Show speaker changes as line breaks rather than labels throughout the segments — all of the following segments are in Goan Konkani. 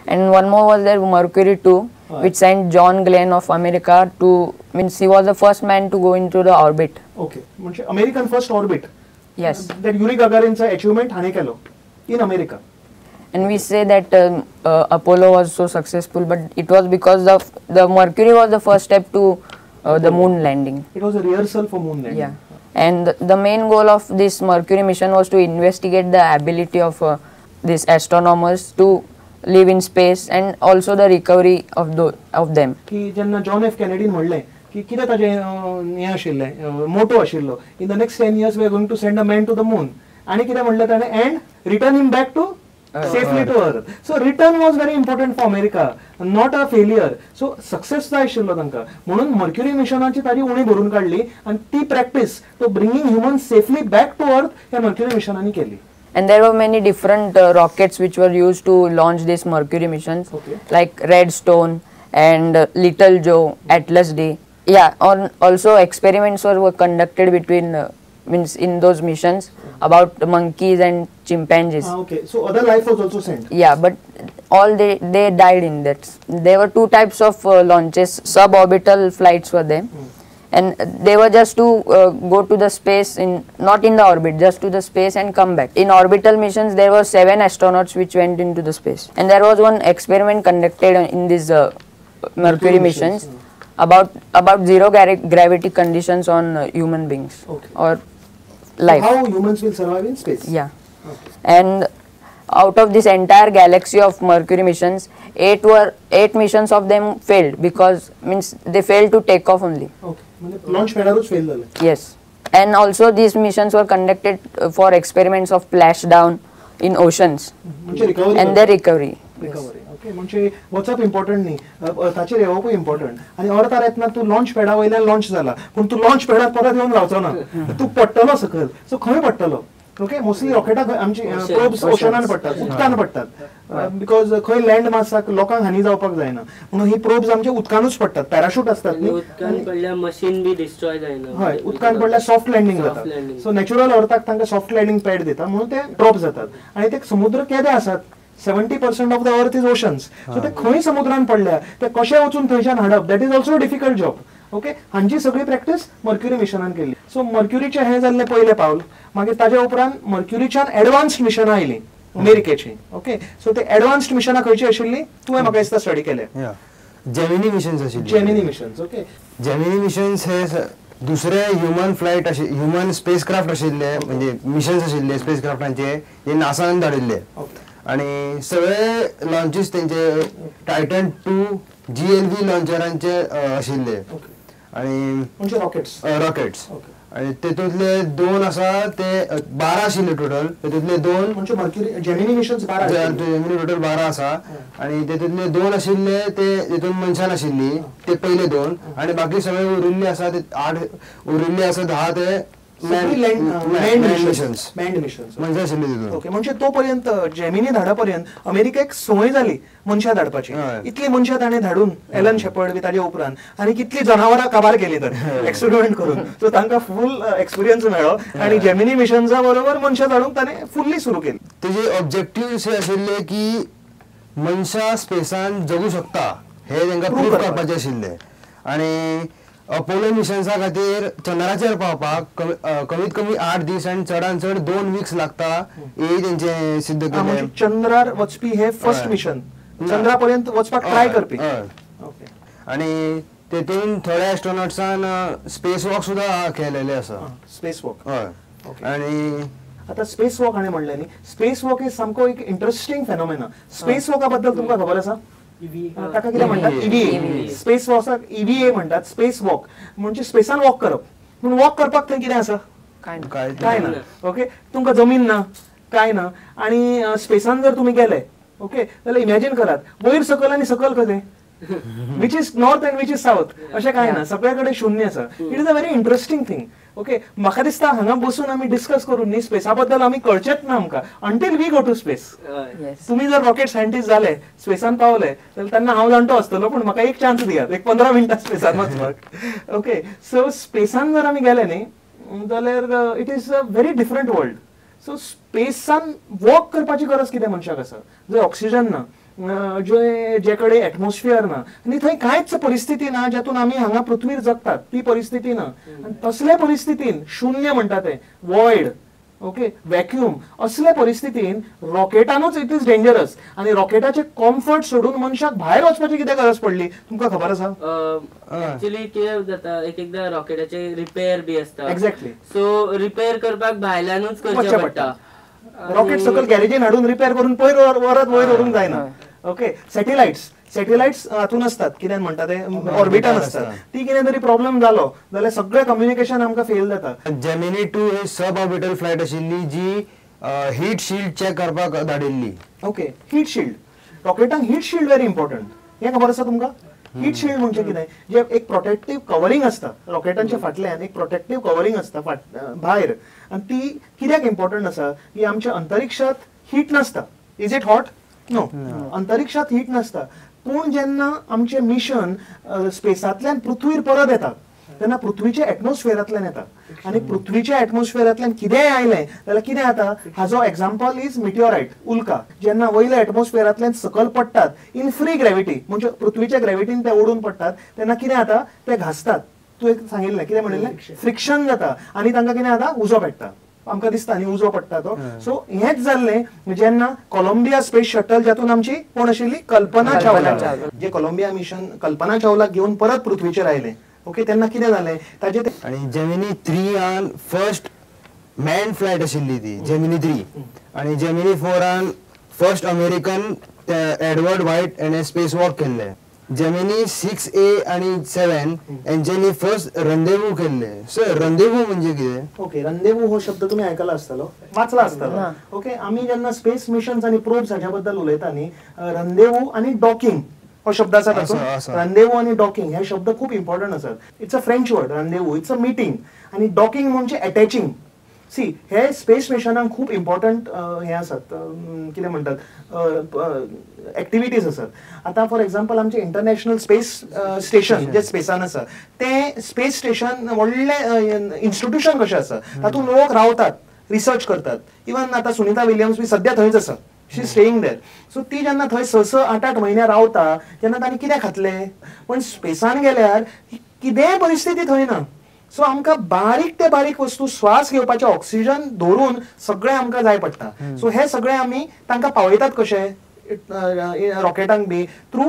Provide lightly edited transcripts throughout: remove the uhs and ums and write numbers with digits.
And one more was there, Mercury 2, which sent John Glenn of America to, means he was the first man to go into the orbit.
Okay, म्हणजे American first orbit.
Yes.
That Yuri गगारिनचा achievement हाणे केलो in America.
And we say that Apollo was so successful, but it was because of the Mercury was the first step to the moon landing.
It was a rehearsal for moon landing.
Yeah. And the main goal of this Mercury mission was to investigate the ability of these astronomers to live in space and also the recovery of them.
की जेन्ना जॉन एफ कॅनेडीन म्हणलें की कितें ताजें हें आशिल्लें, मोटो आशिल्लो, in the next 10 years we are going to send a man to the moon. आनी कितें म्हणलें ताणें, and return him back to safely to earth. So return was very important for America, not a failure. So success जाय आशिल्लो तांकां, म्हणून मर्क्युरी मिशनाची ताजी उणी भरून काडली आनी ती practice to bringing human safely back to earth ह्या मर्क्युरी मिशनांनी केली.
And there were many different rockets which were used to launch these Mercury missions, like Redstone and Little Joe, Atlas D. Yeah, on also experiments were conducted between means in those missions about monkeys and chimpanzees.
Okay, so other life was also sent.
Yeah, but all they died in that. There were two types of launches. Suborbital flights were there. And they were just to go to the space, in not in the orbit, just to the space and come back. In orbital missions, there were 7 astronauts which went into the space. And there was one experiment conducted in these Mercury missions about zero gravity conditions on human beings or life.
So how humans will survive in space?
Yeah. Okay. And out of this entire galaxy of Mercury missions, 8 missions of them failed because means they failed to take off only.
Okay. Launch pad fail झाले.
Yes. And also these missions were conducted for experiments of splashdown in oceans.
म्हणजे recovery
and their recovery.
Recovery. Okay, म्हणजे वचप इम्पॉर्टंट न्ही, ताचेर येवपूय इम्पॉर्टंट. आनी अर्दार येतना तूं लॉन्च पॅडा वयल्यान लॉन्च जाला, पूण तूं लॉन्च पॅडार परत येवन रावचो ना, तूं पडटलो सकयल. सो खंय पडटलो? ओके, मोस्टली रॉकेटां आमची प्रोब्स ओशनान पडटात, उदकान पडटात, because खंय लँड मासाक लोकांक हानी जावपाक जायना म्हणून ही प्रोब्स आमचे उदकानूच पडटात. पॅराशूट असतात न्ही,
उदकान पडल्यार मशीन बी डिस्ट्रॉय जायना.
हय, उदकान पडल्यार सॉफ्ट लँडिंग जाता. सो नॅचरल अर्थाक तांकां सॉफ्ट लँडिंग पॅड दिता म्हणून ते ड्रॉप जातात. आनी ते समुद्र केदे आसात, 70% of the earth is oceans. So ते खंय समुद्रान पडल्या ते कशें वचून थंयच्यान हाडप, that is also difficult job. Okay, हांची सगळी प्रॅक्टीस मर्क्युरी मिशनान केली. सो मर्क्युरीचें हें जाल्लें पयलें पावल. मागीर ताज्या उपरांत मर्क्युरीच्यान एडवान्स्ड मिशनां आयलीं अमेरिकेची. ओके, सो ते एडवान्स्ड मिशनां खंयची आशिल्लीं तुवें म्हाका दिसता स्टडी केलें.
जेमिनी मिशन्स आशिल्ली.
Gemini missions. Okay,
Gemini missions हे दुसरे ह्युमन फ्लायट ह्युमन स्पेसक्राफ्ट आशिल्ले, म्हणजे मिशन्स आशिल्ले स्पेसक्राफ्टांचे जे नासान धाडिल्ले. आणि सगळे लॉन्चीस तेंचे टायटन 2 GLV लॉन्चरांचे आशिल्ले. आणि
रॉकेट्स
रॉकेट्स आणि तेतूंतले 2 आसा ते 12 आशिल्ले टोटल. तेतूंतले 2
म्हणजे mercury Gemini missions 12,
Gemini total 12 आसा. आणि तेतूंतले 2 आशिल्ले ते तेतून मनशां नाशिल्ली ते पयले 2, आणि बाकी सगळे उरिल्ले आसा ते 8 उरिल्ले आसा 10 ते
ओके, म्हणजे तोपर्यंत जेमिनी धाडा पर्यंत अमेरिकेक संवय जाली मनशां धाडपाची. इतली मनशां ताणें धाडून एलन शेपर्ड बी ताजे उपरांत, आनी कितली जनावरां काबार केली तर एक्सपेरिमेंट करून, सो तांकां फूल एक्सपिरियन्स मेळ्ळो आनी जेमिनी मिशन्सा बरोबर मनशां धाडूंक ताणें फुल्ली सुरू केली.
तेजे ऑब्जेक्टिव्ह अशे आशिल्ले की मनशां स्पेसान जगू शकता हे तांकां प्रूव करपाचें आशिल्लें. आनी अपोलो मिशन्सा खातीर चंद्राचेर पावपाक कमीत कमी 8 दीस आनी चडान चड 2 वीक्स लागता हे तेंचे सिद्ध केलें.
चंद्रार वचपी हे फर्स्ट मिशन, चंद्रा पर्यंत वचपाक ट्राय करपी.
आनी तेतून थोड्या एस्ट्रोनॉट्सान स्पेस वॉक सुद्दां केलेले आसा.
Space walk.
हय. आनी
आता स्पेस वॉक हाणें म्हणलें न्ही, स्पेस वॉक is सामको एक इंट्रस्टिंग फेनोमेना. स्पेस वॉका बद्दल तुमकां खबर आसा? ताका कितें म्हणटात? EVA. Space वॉकाक EVA म्हणटात. स्पेस वॉक म्हणजे स्पेसान वॉक करप. पूण वॉक करपाक थंय कितें आसा? कांय ना. ओके, तुमकां जमीन ना, कांय ना. आनी स्पेसान जर तुमी गेले, ओके, जाल्यार इमॅजीन करात वयर सकयल आनी सकयल कशें, which is north and which is south, अशें कांय ना, सगळे कडेन शून्य आसा. It is a very interesting thing. Okay, म्हाका दिसता हांगा बसून आमी डिस्कस करून न्ही स्पेसा बद्दल आमी कळचेंच ना आमकां until we go to space. तुमी जर रॉकेट सायंटिस्ट जाले, स्पेसान पावले जाल्यार तेन्ना हांव जाणटो आसतलो, पूण म्हाका एक चान्स दियात एक 15 मिनटां स्पेसान वचपाक. ओके, सो स्पेसान जर आमी गेले न्ही जाल्यार it is a very different world. So स्पेसान walk करपाची गरज कितें मनशाक आसा, जंय ऑक्सिजन ना, जे कडेन एटमॉस्फियर ना आनी थंय कांयच परिस्थिती ना ज्यातून आमी हांगा पृथ्वीर जगतात ती परिस्थिती ना. आनी तसले परिस्थितीन शून्य म्हणटा ते वॉयड, ओके, वॅक्यूम, असले परिस्थितीन रॉकेटानूच it is dangerous. आनी रॉकेटाचे कॉम्फर्ट सोडून मनशाक भायर वचपाची कितें गरज पडली तुमकां खबर आसा?
एक्चुअली कितें जाता एक एकदा रॉकेटाचे रिपेयर बी आसता.
एक्झॅक्टली.
सो रिपेयर करपाक भायल्यानूच करचें पडटा.
रॉकेट सकयल गॅरेजीन हाडून रिपेयर करून पयर वरत वयर व्हरूंक जायना. ओके, सॅटेलायट्स, सॅटेलायट्स हातून आसतात, कितें म्हणटा ते ऑर्बिटान आसतात, ती कितें तरी प्रॉब्लम जालो जाल्यार सगळें कम्युनिकेशन आमकां फेल जाता.
जेमिनी 2 ही सब ऑर्बिटल फ्लायट आशिल्ली जी हीट शिल्ड चेक करपाक धाडिल्ली.
ओके, हीट शिल्ड, रॉकेटांक हीट शिल्ड व्हेरी इम्पॉर्टंट, हें खबर आसा तुमकां? हीट शिल्ड म्हणजे कितें, जे एक प्रोटेक्टीव कवरिंग आसता रॉकेटांच्या फाटल्यान, एक प्रोटेक्टीव कवरिंग आसता भायर, आनी ती कित्याक इम्पॉर्टंट आसा की आमच्या अंतरिक्षात हीट नासता. Is it hot? No, अंतरिक्षात हीट नासता. पूण जेन्ना आमचें मिशन स्पेसांतल्यान पृथ्वीर परत येता तेन्ना पृथ्वीच्या एटमॉस्फियरांतल्यान येता, आनी पृथ्वीच्या एटमॉस्फियरांतल्यान कितेंय आयलें जाल्यार कितें जाता, हाजो एग्जाम्पल is मिटिओरायट, उल्का. जेन्ना वयल्या एटमॉस्फियरांतल्यान सकयल पडटात इन फ्री ग्रॅविटी, म्हणजे पृथ्वीच्या ग्रॅविटीन ते ओडून पडटात तेन्ना कितें जाता, ते घासतात. तूं एक सांगिल्लें कितें म्हणिल्लें, फ्रिक्शन जाता आनी तांकां कितें जाता, उजो पेट्टा. आमकां दिसता न्ही उजो पडटा तो. सो हेंच जाल्लें जेन्ना कोलंबिया स्पेस शटल, जातून आमची कोण आशिल्ली, कल्पना चावला, जे कोलंबिया मिशन कल्पना चावलाक घेवन परत पृथ्वीचेर आयलें. ओके, तेन्ना कितें जालें ताजे.
आनी जेमिनी 3 आन फर्स्ट मॅन फ्लायट आशिल्ली ती जेमिनी 3, आनी जेमिनी 4 आन फर्स्ट अमेरिकन एडवर्ड व्हायट हेणें स्पेस वॉक केल्लें. जेमिनी 6A आनी 7 हेंच्यांनी फर्स्ट रंदेवू केल्ले. सर रंदेवू म्हणजे कितें?
ओके, रंदेवू हो शब्द तुमी आयकला आसतलो, वाचला आसतलो. ओके, आमी जेन्ना स्पेस मिशन्स आनी प्रोब्स हाच्या बद्दल उलयता न्ही, रंदेवू आनी डॉकिंग हो शब्द आसा तातूंत. रंदेवू आनी डॉकिंग हे शब्द खूब इम्पॉर्टंट आसात. It's a French word rendezvous, it's a meeting, आनी डॉकिंग म्हणजे अटॅचिंग. सी, हे स्पेस मिशनाक खूब इम्पॉर्टंट हे आसात, कितें म्हणटात, एक्टिविटीज आसात. आतां फॉर एग्जाम्पल आमचें इंटरनॅशनल स्पेस स्टेशन जें स्पेसान आसा, तें स्पेस स्टेशन व्हडलें इन्स्टिट्यूशन कशें आसा, तातूंत लोक रावतात, रिसर्च करतात. इवन आतां सुनीता विलियम्स बी सद्या थंयच आसा, शी स्टेइंग there. सो ती जेन्ना थंय 6 6 8 8 म्हयने रावता तेन्ना तांणी कितें खातलें? पण स्पेसान गेल्यार कितेंय परिस्थिती थंय ना. सो आमकां बारीक ते बारीक वस्तू, श्वास घेवपाचे ऑक्सिजन धरून सगळें आमकां जाय पडटा. सो हे सगळें आमी तांकां पावयतात कशे रॉकेटांक बी थ्रू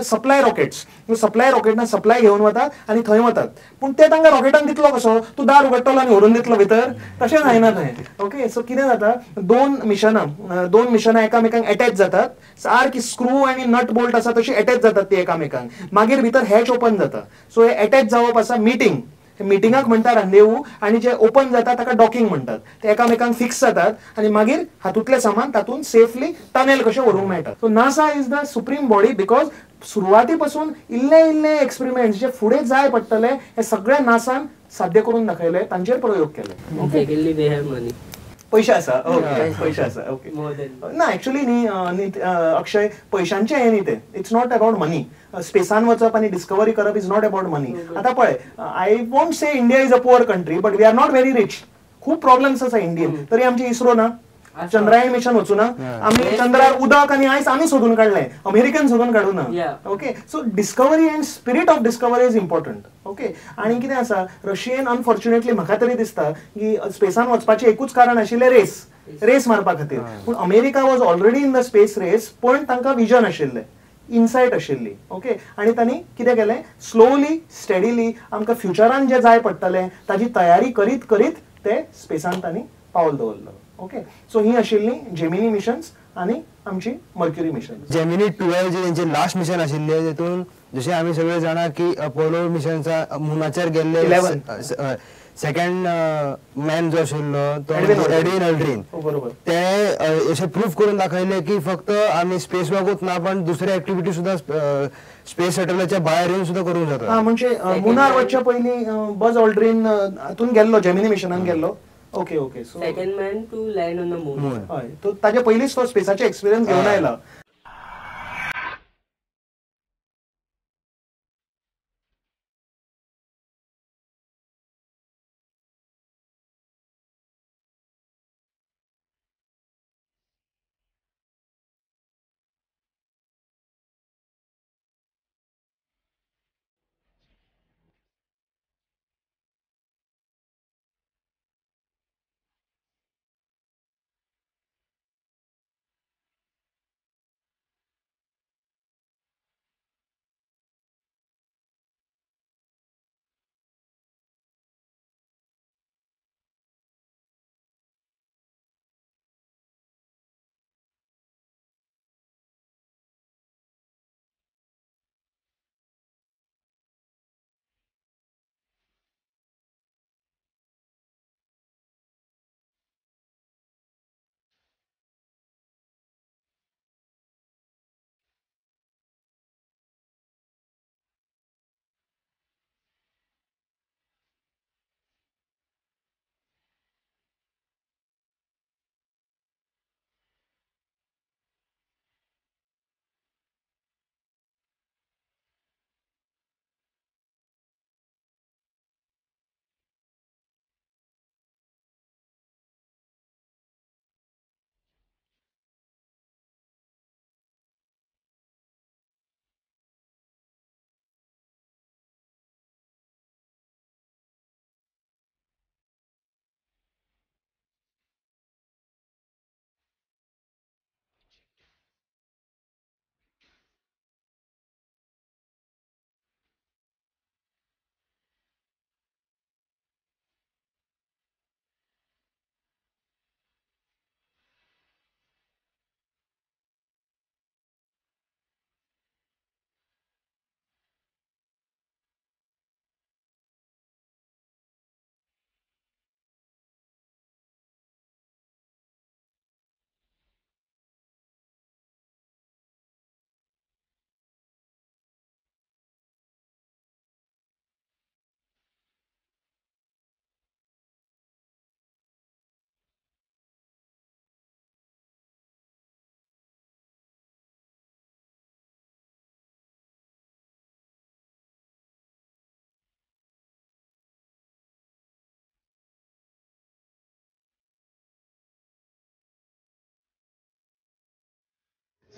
सप्लाय रॉकेट्स. सप्लाय रॉकेटान सप्लाय घेवन वतात आनी थंय वतात, पूण ते तांकां रॉकेटान दितलो कसो? तूं दार उगडटलो आनी व्हरून दितलो भितर, तशें जायना थंय. ओके, सो कितें जाता, दोन मिशनां एकामेकांक एटॅच जातात, सारकी स्क्रू आनी नट बोल्ट आसा तशी एटॅच जातात ती एकामेकांक, मागीर भितर हॅच ओपन जाता. सो हे एटॅच जावप आसा मिटींग, मिटिंगाक म्हणटा रंदेवू, आनी जे ओपन जाता ताका डॉकिंग म्हणटात. ते एकामेकांक फिक्स जातात आनी मागीर हातूंतलें सामान तातूंत सेफली टनेल कशें व्हरूंक मेळटा. So NASA is the supreme body, because सुरवाती पासून इल्ले इल्ले एक्सपेरिमेंट्स जे फुडें जाय पडटले हे सगळे नासान साध्य करून दाखयले, तांचेर प्रयोग केले. पयशे आसा, ओके, पयशे आसा, ओके. ना एक्चुअली न्ही अक्षय, पयशांचें हें न्ही तें, it's not about money. स्पेसान वचप आनी डिस्कवरी करप is not about money. आतां पळय, I won't say India is a poor country, but we are not very rich. खूब प्रॉब्लम्स आसा इंडियन, तरी आमचें इस्रो ना, चंद्रयान मिशन वचूं ना, आमी चंद्रार उदक आनी आयस आमी सोदून काडलें, अमेरिकन सोदून काडूं ना. Okay, so discovery and spirit of discovery is important. Okay, आनी कितें आसा, रशियेन अनफॉर्च्युनेटली म्हाका तरी दिसता की स्पेसान वचपाचें एकूच कारण आशिल्लें रेस, रेस मारपा खातीर. पूण America was already in the space race, पण तांकां विजन आशिल्लें, इनसायट आशिल्ली. ओके, आनी तांणी कितें केलें, स्लोली स्टेडीली आमकां फ्युचरान जें जाय पडटलें ताजी तयारी करीत करीत ते स्पेसान तांणी पावल दवरलो. ओके, सो ही आशिल्ली जेमिनी मिशन्स आनी आमची मर्क्युरी मिशन.
जेमिनी 12 जे तेंचे लास्ट मिशन आशिल्ले, तेतून जशें आमी सगळे जाणा की अपोलो मिशनचा मुनाचेर गेल्ले सेकंड मॅन जो आशिल्लो तो एडविन अल्ड्रीन,
बरोबर,
ते अशें प्रूफ करून दाखयले की फक्त आमी स्पेस वॉकूच ना पण दुसरे एक्टिविटी सुद्दां स्पेस शटलाच्या भायर येवन सुद्दां करूंक जाता.
म्हणजे मुनार वचच्या पयलीं बज ऑल्ड्रीन हातून गेल्लो, जेमिनी मिशनान गेल्लो. Okay, okay, so
second man to land on the moon.
हय, तो ताजे पयलींच तो स्पेसाचे एक्सपिरियन्स घेवन आयला.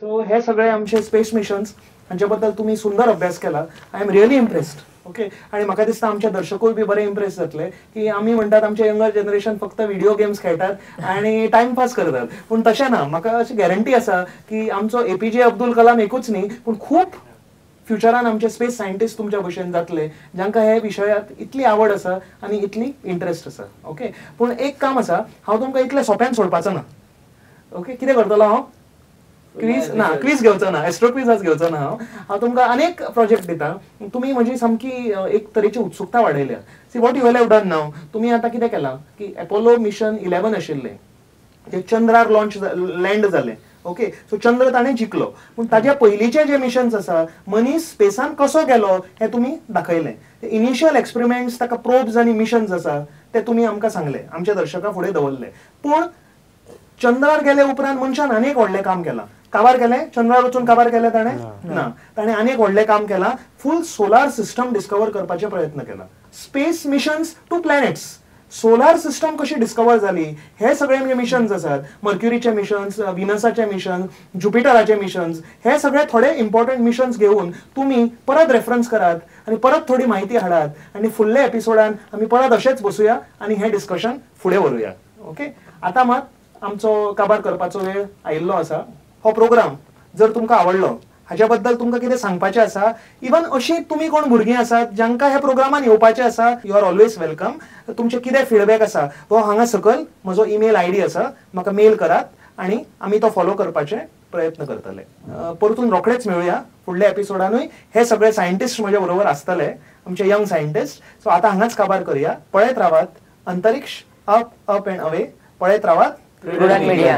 सो हे सगळे आमचे स्पेस मिशन्स हांचे बद्दल तुमी सुंदर अभ्यास केला. I am really impressed. Okay, आणि म्हाका दिसता आमचे दर्शकूय बी बरे इम्प्रेस जातले की आमी म्हणटात आमचे यंगर जनरेशन फक्त व्हिडिओ गेम्स खेळटात आणि टायमपास करतात, पूण तशें ना. म्हाका अशी गॅरंटी आसा की आमचो APJ Abdul Kalam एकूच न्ही, पूण खूब फ्युचरान आमचे स्पेस सायंटिस्ट तुमच्या भशेन जातले जांकां हे विशयात इतली आवड आसा आनी इतली इंट्रस्ट आसा. ओके, पूण एक काम आसा, हांव तुमकां इतलें सोंप्यान सोडपाचो ना. ओके, कितें करतलो हांव? क्वीज ना, क्वीज घेवचो ना, एस्ट्रो क्वीज आज घेवचो ना हांव. हांव तुमकां अनेक प्रोजेक्ट दिता. तुमी म्हजी सामकी एक तरेची उत्सुकता वाडयल्या. See what you have done now. तुमी आतां कितें केलां की एपोलो मिशन 11 आशिल्लें ते चंद्रार लॉन्च लँड जालें. ओके, सो चंद्र ताणें जिखलो, पूण ताज्या पयलींचे जे मिशन्स आसा मनीस स्पेसान कसो गेलो हें तुमी दाखयलें. इनिशियल एक्सपेरिमेंट्स, ताका प्रोब्स आनी मिशन्स आसा ते तुमी आमकां सांगले, आमच्या दर्शकां फुडें दवरले. पूण चंद्रार गेले उपरांत मनशान आनीक व्हडलें काम केलां. काबार केलें? चंद्रार वचून काबार केलें ताणें? ना, ताणें आनीक व्हडलें काम केलां. फूल सोलार सिस्टम डिस्कवर करपाचे प्रयत्न केला. Space missions to planets, solar system कशी डिस्कवर जाली हे सगळे म्हणजे मिशन्स आसात. मर्क्युरीचे मिशन्स, विनसाचे मिशन्स, ज्युपिटराचे मिशन्स, हे सगळे थोडे इम्पॉर्टंट मिशन्स घेवन तुमी परत रेफरन्स करात आनी परत थोडी म्हायती हाडात आनी फुडल्या एपिसोडान आमी परत अशेंच बसूया आनी हें डिस्कशन फुडें व्हरूया. ओके, आतां मात आमचो काबार करपाचो वेळ आयिल्लो आसा. हो प्रोग्राम जर तुमकां आवडलो, हाज्या बद्दल तुमकां कितें सांगपाचें आसा, इवन अशी तुमी कोण भुरगीं आसात जांकां ह्या प्रोग्रामान येवपाचें आसा, you are always welcome. तुमचें कितें फिडबॅक आसा तो हांगा सकयल म्हजो ईमेल आयडी आसा, म्हाका मेल करात आनी आमी तो फॉलो करपाचे प्रयत्न करतले. परतून रोखडेच मेळुया फुडल्या एपिसोडानूय. हे सगळे सायंटिस्ट म्हज्या बरोबर आसतले, आमचे यंग सायंटिस्ट. सो आतां हांगाच काबार करुया. पळयत रावात अंतरिक्ष अप अप अँड अवे. पळयत रावात
प्रुडंट मीडिया.